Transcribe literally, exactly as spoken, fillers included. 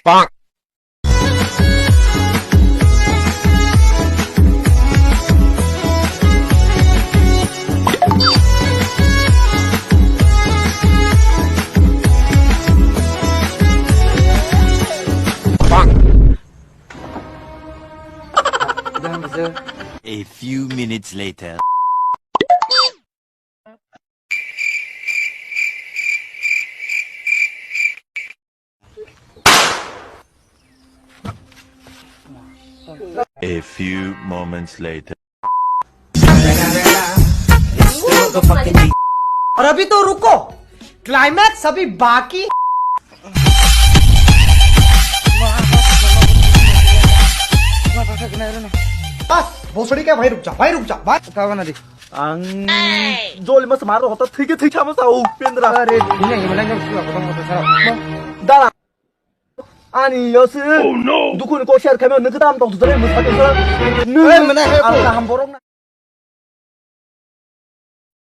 Bonk. A few minutes later. A few moments later. और अभी तो रुको, क्लाइमैक्स अभी बाकी। बस, भोसड़ी का भाई रुक जा, भाई रुक जा, भाई। Ang joli mas maro hota thike thik sama sa upendra. Are, ini yang mana yang suka potong potong sarap. Dara. Ani yosu. Oh no. Dukun ko share kami nang tam tong tu dare musa tu. Hey, mana, hey, ang kaham borok na.